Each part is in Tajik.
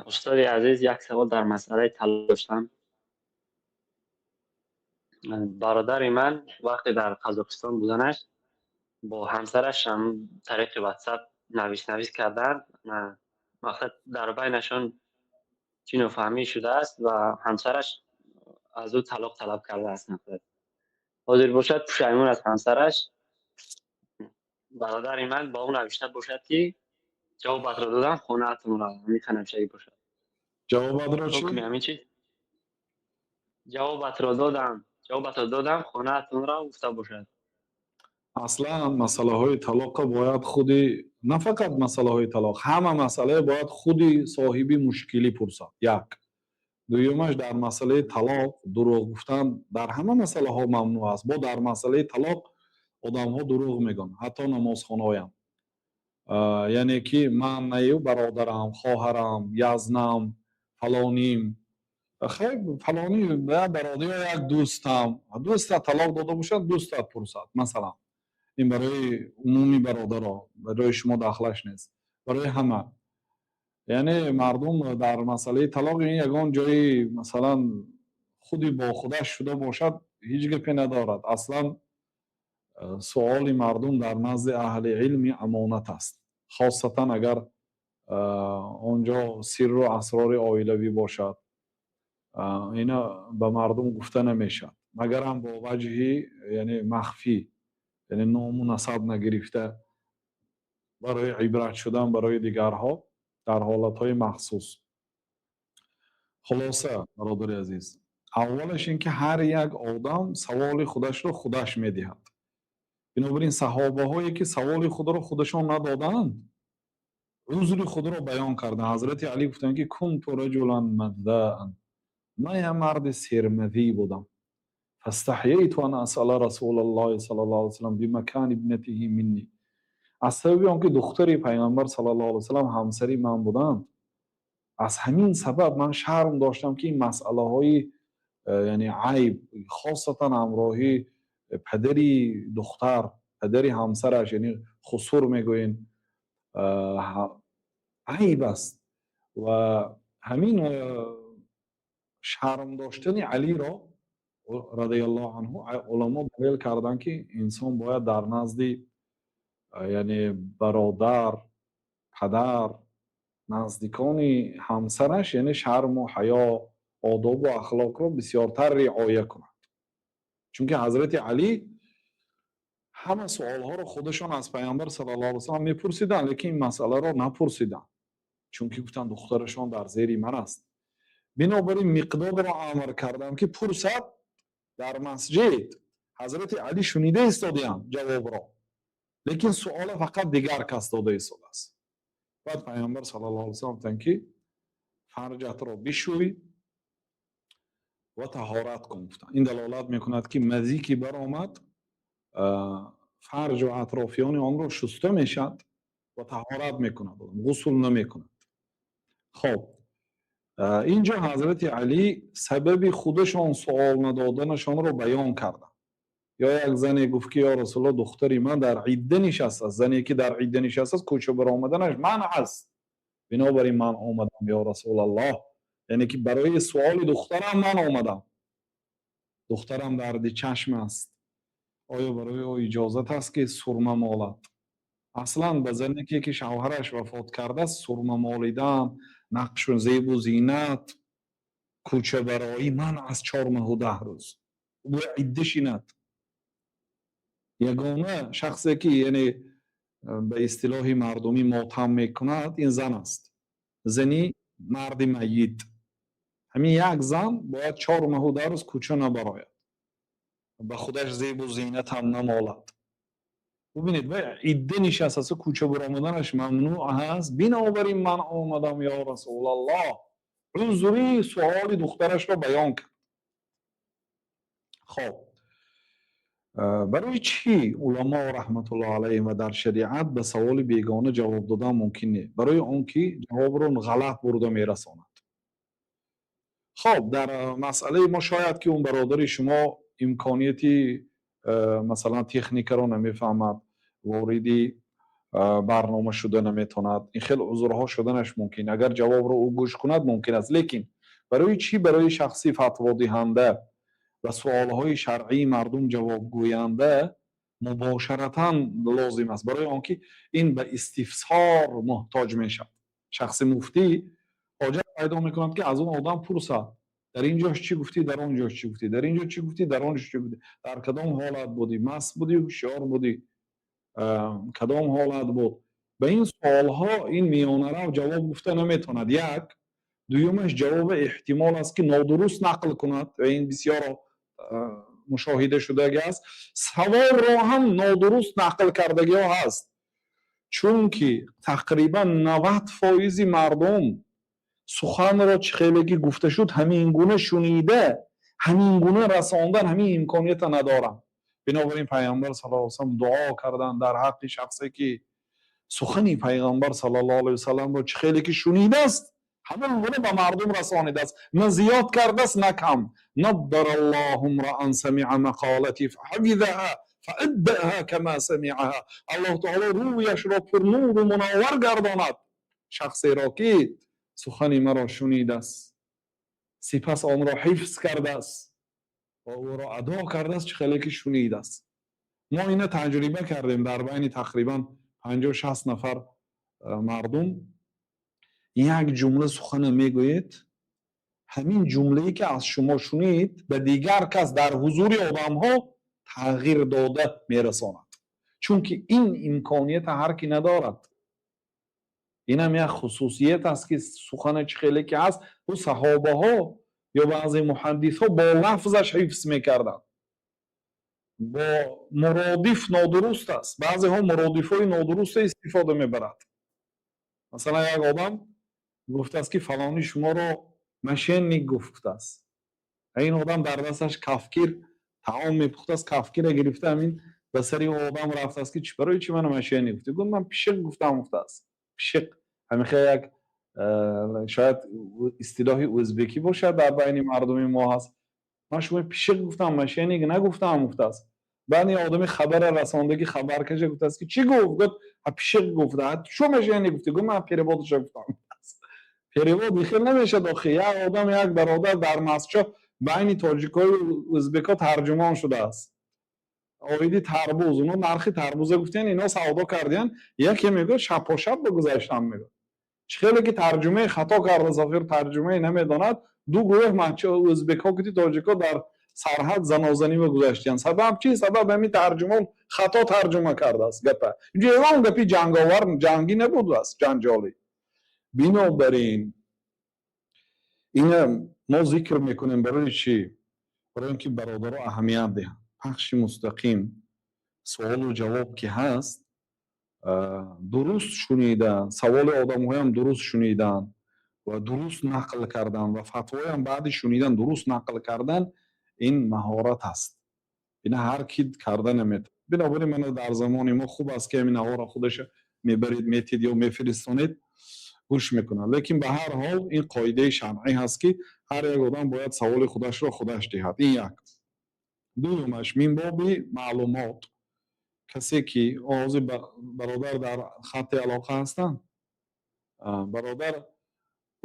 Устоди азиз, як савол дар масъалаи талоқ доштам. Бародари ман вақте дар Қазоқистон буданаш бо ҳамсараш ҳам тариқи Ватсап навис карданд. Мақсад, дар байнашон чӣ нофаҳмӣ шудааст ва ҳамсараш аз ӯ талоқ талаб кардааст. Ҳозир бошад, пушаймон аз ҳамсараш. Бародари ман ба ӯ навишта бошад, ки ҷавобатро додам, хонаатонро ҳамин навиштагӣ бошад. Ҷавобатро чӣ? Ҳукми ҳамин чиз, ҷавобатро додам, ҷавобатро додам, хонаатонро гуфта бошад. Аслан масъалаҳои талоқа бояд худи, на фақат масъалаҳои талоқ, ҳама масъалае бояд худи соҳиби мушкилӣ пурсад. Як дуюмаш, дар масъалаи талоқ дурӯғ гуфтан дар ҳама масъалаҳо мамнӯъ аст. Бо дар масъалаи талоқ одамҳо дурӯғ мегӯянд, ҳатто намозхонаоям. Яъне ки ман наю, бародарам, хоҳарам, язнам, фалоним, хай, фалонӣ бародар ё як дӯстам. Дӯстат талоқ дода бошад, дӯстат пурсад, масалан. Ин барои умуми бародаро, барои шумо дахлаш нест, барои ҳама. Яъне мардум дар масъалаи талоқ ин ягон ҷои, масалан, худи бо худаш шуда бошад, ҳеҷ гапе надорад. Аслан суоли мардум дар назди аҳли илми амонат аст, хосатан агар он ҷо сирру асрори оилавӣ бошад. Ина ба мардум гуфта намешавад, магарам бо ваҷҳи, яъне, махфӣ, яъне ному насаб нагирифта, барои ибрат шудан барои дигарҳо дар ҳолатҳои махсус. Хулоса, бародари азиз, аввалаш ин ки ҳар як одам саволи худашро худаш медиҳад. Бинобар ин саҳобаҳое, ки саволи худро худашон надоданд, узри худро баён карданд. Ҳазрати Алӣ гуфтанд, ки كنت رجلا مذاء, ман як марди сермазӣ будам, فاستحييت أن أسأل رسول الله صلى الله عليه وسلم بمكان ابنته مني. Аз сабаби он ки духтари Пайғамбар صلى الله عليه وسلم ҳамсари ман буданд, аз ҳамин сабаб ман шарм доштам, ки ин масъалаҳои яъне айб, хосатан ҳамроҳи падари духтар, падари ҳамсараш, яъне хусур мегӯем, айб аст. Ва ҳамин шарм доштани Алиро رضي الله عنه уламо далел карданд, ки инсон бояд дар назди, яъне, бародар, падар, наздикони ҳамсараш, яъне, шарму ҳаё, одобу ахлоқро бисёртар риоя кунад, чунки ҳазрати Алӣ ҳама суолҳоро худашон аз Пайғамбар صلى الله عليه وسلم мепурсиданд, лекин ин масъаларо напурсиданд, чунки гуфтанд, духтарашон дар зери ман аст. Бинобар ин Миқдодро амр кардам, ки пурсад. Дар масҷид ҳазрати Алӣ шунида истодиям ҷавобро, лекин суола фақат дигар кас дода истодааст. Баъд Пайғамбар صلى الله عليه وسلم гуфтанд, ки фарҷатро бишӯй ва таҳорат кун, гуфтанд. Ин далолат мекунад, ки мазӣ ки баромад, фарҷу атрофиёни онро шуста мешавад ва таҳорат мекунад, ғусл намекунад. Хоб, ин ҷо ҳазрати Алӣ сабаби худашон суол надоданашонро баён карданд. Ё як зане гуфт, ки ё Расулулло, духтари ман дар идда нишастааст. Зане ки дар идда нишастааст, кӯча баромаданаш манъ аст. Бинобар ин ман омадам, ё Расулаллоҳ, яъне ки барои суоли духтарам ман омадам. Духтарам дарди чашм аст, оё барои ӯ иҷозат аст, ки сурма молад? Аслан ба зане ки шавҳараш вафот кардааст, сурма молидан, нақшу зебу зинат, кӯчабароӣ манъ аст 4 моҳу 10 рӯз, бояд идда шинад. Ягона шахсе ки, яъне, ба истилоҳи мардумӣ мотам мекунад, ин зан аст, зани марди майит. Ҳамин як зан бояд 4 моҳу 10 рӯз кӯча набарояд, ба худаш зебу зинат ҳам намолад. Бубинед, идда нишастааст, кӯча баромаданаш мамнӯъ аст. Бинобар ин ман омадам, ё Расулаллоҳ. Узри суоли духтарашро баён кард. Хоб, барои чӣ уламо رحمة الله عليهم ва дар шариат ба саволи бегона ҷавоб додан мумкин не? Барои он ки ҷавобро ғалат бурда мерасонад. Хоб, дар масъалаи мо шояд ки он бародари шумо имконияти, масалан, техникаро намефаҳмад, вориди Барнома шуда наметавонад. Ин хел узрҳо шуданаш мумкин. Агар ҷавобро ӯ гӯш кунад, мумкин аст. Лекин барои чӣ барои шахси фатводиҳанда ва суолҳои шаръии мардум ҷавобгӯянда мубошаратан лозим аст? Барои он ки ин ба истифсор муҳтоҷ мешавад. Шахси муфтӣ ҳоҷат пайдо мекунад, ки аз он одам пурсад: дар ин ҷош чӣ гуфтӣ, дар он ҷош чӣ гуфтӣ, дар ин ҷо чӣ гуфтӣ, дар он ҷо чӣ гуфтӣ, дар кадом ҳолат будӣ, маст будӣ, ҳушёр будӣ, кадом ҳолат буд? Ба ин суолҳо ин миёнарав ҷавоб гуфта наметавонад. Як дуюмаш, ҷавоби эҳтимол аст, ки нодуруст нақл кунад, ва ин бисёр мушоҳида шудагӣ аст. Саволро ҳам нодуруст нақл кардагиҳо ҳаст, чунки тақрибан 90 фоизи мардум суханро чӣ хеле ки гуфта шуд, ҳамин гуна шунида, ҳамин гуна расондан ҳамин имконията надоранд. Бинобар ин Пайғамбар саллаллоҳу алайҳи васаллам дуо карданд дар ҳаққи шахсе, ки сухани Пайғамбар саллаллоҳу алайҳи васалламро чӣ хеле ки шунидааст, ҳамон гуна ба мардум расонидааст, на зиёд кардааст, на кам. نضر الله امرأ سمع مقالتي فحفظها فأداها كما سمعها. Аллоҳ таоло рӯяшро пурнуру мунаввар гардонад шахсеро, ки сухани маро шунидааст, сипас онро ҳифз кардааст ва ӯро адо кардааст, чӣ хеле ки шунидааст. Мо ина таҷриба кардем дар байни тақрибан 50-60 нафар мардум. Як ҷумла сухана мегӯед, ҳамин ҷумлае ки аз шумо шунид, ба дигар кас дар ҳузури одамҳо тағйир дода мерасонад, чунки ин имконията ҳар кӣ надорад. Инам як хусусият аст, ки сухана чӣ хеле ки ҳаст, ӯ саҳобаҳо ё баъзе муҳаддисҳо бо лафзаш ҳифз мекарданд, бо муродиф нодуруст аст. Баъзеҳо муродифҳои нодуруста истифода мебарад. Масалан, як одам гуфтааст, ки фалонӣ шуморо мошенник гуфтааст. Ин одам дар дасташ кафкир таом мепухтааст, кафкира гирифта, ҳамин ба сари одам рафтааст, ки барои чӣ мана мошенник гуфтӣ? Гуфт: ман пишиқ гуфтам, гуфтааст. Пишиқ ҳамихе як шояд истилоҳи ӯзбекӣ бошад, дар байни мардуми мо ҳаст. Ман шумо пишиқ гуфтам, мошенник нагуфтам, гуфтааст. Баъд ин одами хабара расондагӣ хабаркаша гуфтааст, ки чӣ гуфт? Гуфт: пишиқ гуфта. Чӯ мошенник гуфтӣ? Гуфт: ман перевод аша гуфтам. Перевод ихел намешад охи. Як одам, як бародар дар масҷид байни тоҷикҳою ӯзбекҳо тарҷумон шудааст оиди тарбуз. Оно нархи тарбуза гуфтиян, ино савдо кардиян. Яке мегӯяд: шапошап ба гузаштам, мегӯяд. Чӣ хеле ки тарҷумаи хато кардааст, охир тарҷумае намедонад. Ду гурӯҳ ӯзбекҳо кути тоҷикҳо дар сарҳад занозанӣ ба гузаштиян. Сабаб чи? Сабаб ҳамин тарҷумон хато тарҷума кардааст гапа. Инҷо ягон гапи ҷанговар, ҷангӣ набудааст, ҷанҷолӣ. Бинобар ин ина мо зикр мекунем. Барои чӣ? Барои ин ки бародаро аҳамият диҳанд. Пахши мустақим, суолу ҷавоб ки ҳаст, дуруст шунида, саволи одамҳоям дуруст шунидан ва дуруст нақл кардан ва фатвоям баъди шунидан дуруст нақл кардан, ин маҳорат аст. Ина ҳар ки карда наметавонад. Бинобар ин мана дар замони мо хуб аст, ки ҳамин наворо худаша мебаред, метед ё мефиристонед, гӯш мекунад. Лекин ба ҳар ҳол ин қоидаи шаръӣ ҳаст, ки ҳар як одам бояд саволи худашро худаш диҳад. Ин як. Дуюмаш, мин боби маълумот, касе ки ҳозир бародар дар хатти алоқа ҳастанд, бародар,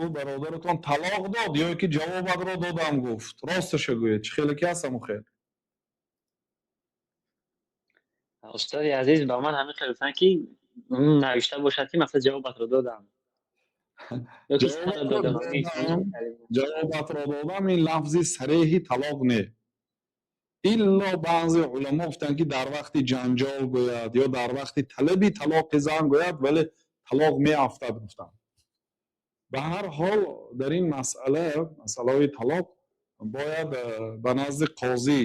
ӯ бародаратон талоқ дод ё ки ҷавобатро додам гуфт? Росташа гӯед, чӣ хеле ки ҳаст, ҳамон хел. Устоди азиз, ба ман ҳамин хел гуфтанд, ки навишта бошад, ки масалан ҷавобатро додам. Ҷавобатро додам, ин лафзи сареҳи талоқ не. Илло баъзе уламо гуфтанд, ки дар вақти ҷанҷол гӯяд ё дар вақти талаби талоқи зан гӯяд, вале талоқ меафтад, гуфтанд. Ба ҳар ҳол дар ин масъала, масъалаҳои талоқ, бояд ба назди қозӣ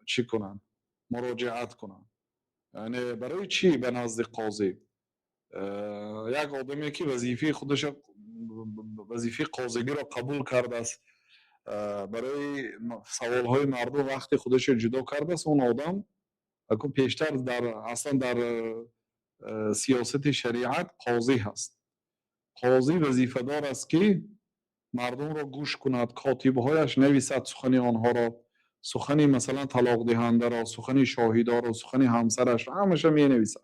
чӣ кунанд, муроҷиат кунанд. Яъне барои чӣ ба назди қозӣ? Як одаме, ки вазифаи худаша, вазифаи қозигиро қабул кардааст, барои саволҳои мардум вақти худаша ҷудо кардааст, он одам пештар дар аслан дар сиёсати шариат қозӣ ҳаст. Қозӣ вазифадор аст, ки мардумро гӯш кунад, котибҳояш нависад сухани онҳоро, сухани масалан талоқдиҳандаро, сухани шоҳидоро, сухани ҳамсарашро, ҳамаша менависад.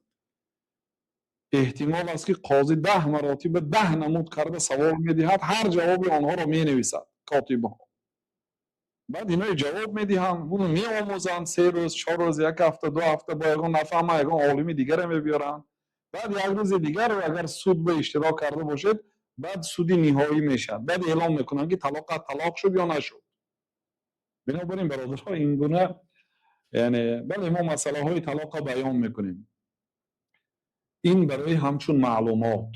Эҳтимол аст, ки қозӣ 10 маротиба 10 намуд карда савол медиҳад, ҳар ҷавоби онҳоро менависад котибҳо. Баъд ино ҷавоб медиҳанд, уно меомӯзанд 3 рӯз, 4 рӯз, як ҳафта, 2 ҳафта, бо ягон нафаҳма, ягон олими дигаре мебиёранд. Баъд як рӯзи дигар, агар суд ба иштирок карда бошед, баъд суди ниҳоӣ мешавад, баъд эълон мекунанд, ки талоқат талоқ шуд ё нашуд. Бинобар ин, бародарҳо, ин гуна, яъне, бале, мо масъалаҳои талоқро баён мекунем, ин барои ҳамчун маълумот,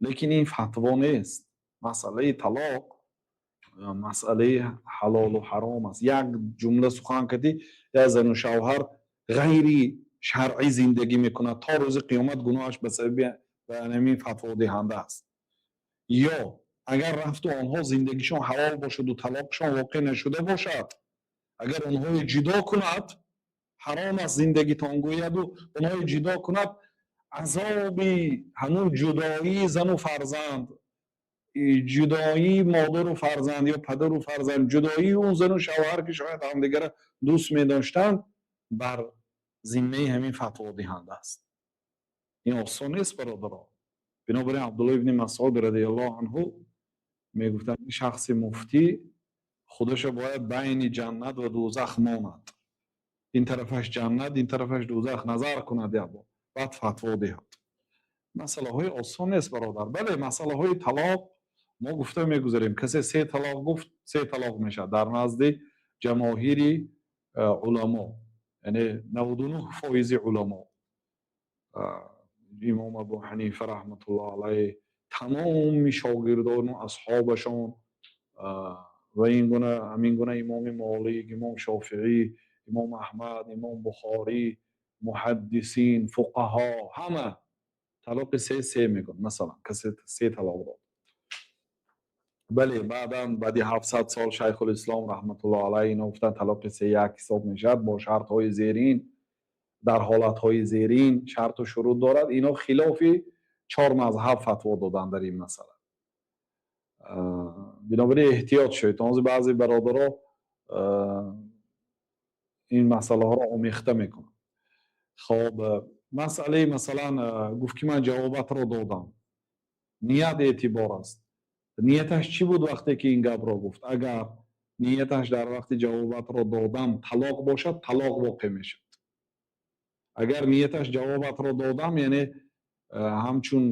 лекин ин фатво нест. Масъалаи талоқ масъалаи ҳалолу ҳаром аст. Як ҷумла сухан кардӣ, як зану шавҳар ғайри шаръӣ зиндагӣ мекунад, то рӯзи қиёмат гуноҳаш ба сабаби ҳамин фатводиҳанда аст. Ё агар рафту онҳо зиндагишон ҳалол бошаду талоқшон воқеъ нашуда бошад, агар онҳое ҷудо кунад, ҳаром аст зиндагитон гӯяду онҳое ҷудо кунад, азоби ҳамун ҷудоии зану фарзанд, ҷудоии модару фарзанд ё падару фарзанд, ҷудоии он зану шавҳар, ки шояд ҳамдигара дӯст медоштанд, бар зиммаи ҳамин фатводиҳанда аст. Ин осон нест, бародаро. Бинобар ин Абдулло ибни Масъуд радиаллоҳу анҳу мегуфтанд, шахси муфтӣ худаша бояд байни ҷаннат ва дӯзах монад, ин тарафаш ҷаннат, ин тарафаш дӯзах, назар кунад як бор, баъд фатво диҳад. Масъалаҳои осон нест, бародар. Бале, масъалаҳои талоқ мо гуфта мегузарем. Касе се талоқ гуфт, се талоқ мешавад дар назди ҷамоҳири уламо, яъне 99 фоизи уламо, имом Абу Ҳанифа раҳматуллоҳ алайҳ, тамоми шогирдону асҳобашон ва ин гуна, ҳамин гуна имоми Молик, имом Шофиӣ, имом Аҳмад, имом Бухорӣ, муҳаддисин, фуқаҳо, ҳама талоқи се се мегӯянд. Масалан, касе се талоқ дод. Бале, баъдан, баъди 700 сол, Шайхулислом раҳматуллоҳ алайҳ ино гуфтанд, талоқи се як ҳисоб мешавад бо шартҳои зерин, дар ҳолатҳои зерин шарту шурут дорад. Ино хилофи чор мазҳаб фатво доданд дар ин масъала. Бинобар ин эҳтиёт шавед. Ҳозир баъзе бародаро ин масъалаҳоро омехта мекунанд. Хоб, масъалаи, масалан, гуфт, ки ман ҷавобатро додам, ният эътибор аст. Нияташ чӣ буд, вақте ки ин гапро гуфт? Агар нияташ дар вақти ҷавобатро додам талоқ бошад, талоқ воқеъ мешавад. Агар нияташ ҷавобатро додам, яъне ҳамчун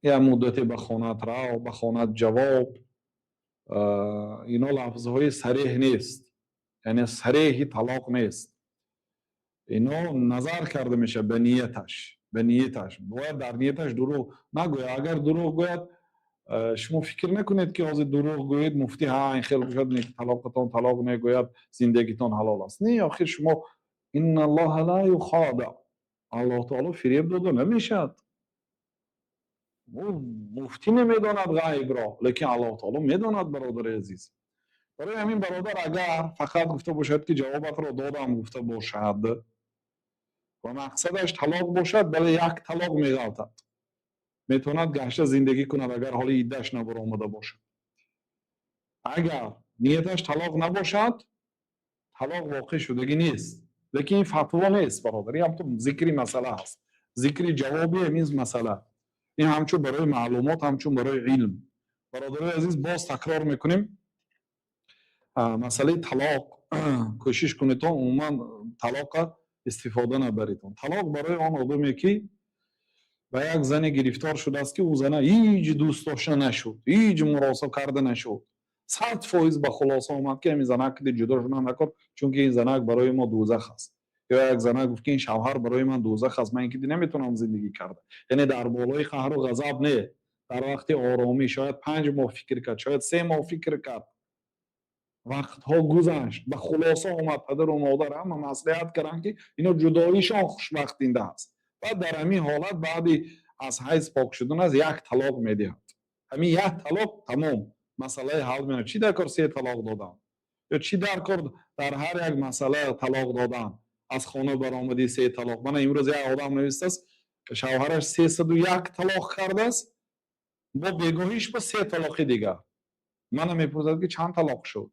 як муддате ба хонаат рав, ба хонаат ҷавоб, ино лафзҳои сареҳ нест, яъне сареҳи талоқ нест. Ино назар карда мешавад ба нияташ. Ба нияташ бояд, дар нияташ дурӯғ нагӯяд. Агар дурӯғ гӯяд, шумо фикр накунед, ки ҳозир дурӯғ гӯед, муфтӣ ҳа, ин хел бошад, талоқатон талоқ мегӯяд, зиндагитон ҳалол аст. Не, охир шумо инналлоҳа ла юхода, Аллоҳ таоло фиреб дода намешавад. Муфтӣ намедонад ғайбро, лекин Аллоҳ таоло медонад, бародари азиз. Барои ҳамин, бародар, агар фақат гуфта бошад, ки ҷавобатро додам гуфта бошад ва мақсадаш талоқ бошад, бале, як талоқ меғалтад, метавонад гашта зиндагӣ кунад, агар ҳоли иддаш набаромада бошад. Агар нияташ талоқ набошад, талоқ воқеъ шудагӣ нест. Лекин ин фатво нест, бародар, ин ҳамту зикри масъала аст, зикри ҷавоби ҳамин масъала. Ин ҳамчун барои маълумот, ҳамчун барои илм. Бародарои азиз, боз такрор мекунем, масъалаи талоқ, кӯшиш кунедон, умуман талоқа истифода набаредон. Талоқ барои он одаме, ки ба як зане гирифтор шудааст, ки ӯ зана ҳеҷ дӯст дошта нашуд, ҳеҷ муросо карда нашуд, 100% ба хулоса омад, ки ҳамин занак ҷудо шудан накор, чунки ин занак барои мо дӯзах аст. Ё як занак гуфт, ки ин шавҳар барои ман дӯзах аст, ман ин ки наметавонам зиндагӣ карда. Яъне дар болои қаҳру ғазаб не, дар вақти оромӣ, шояд 5 моҳ фикр кард, шояд 3 моҳ фикр кард, вақтҳо гузашт, ба хулоса омад, падару модар ҳама маслиҳат карданд, ки ино ҷудоишон хушбахтинда аст. Баъд дар ҳамин ҳолат, баъди аз ҳайз пок шудан, аз як талоқ медиҳад. Ҳамин як талоқ тамом масъалаи ҳал меояд. Чӣ дар кор се талоқ додан ё чӣ дар кор дар ҳар як масъала талоқ додан? Аз хона баромадӣ, се талоқ. Мана имрӯз як одам навистааст, шавҳараш 301 талоқ кардааст, бо бегоҳиш ба се талоқи дигар. Мана мепурсад, ки чанд талоқ шуд?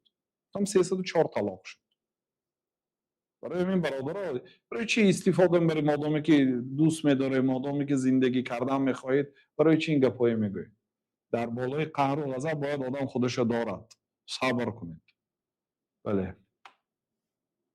Там 304 талоқ шуд. Барои ҳамин, бародаро, барои чӣ истифода мебаред, модоме ки дӯст медоред, модоме ки зиндагӣ кардан мехоҳед, барои чӣ ин гапҳое мегӯед? Дар болои қаҳру ғазаб бояд одам худашо дорад, сабр кунед. Бале.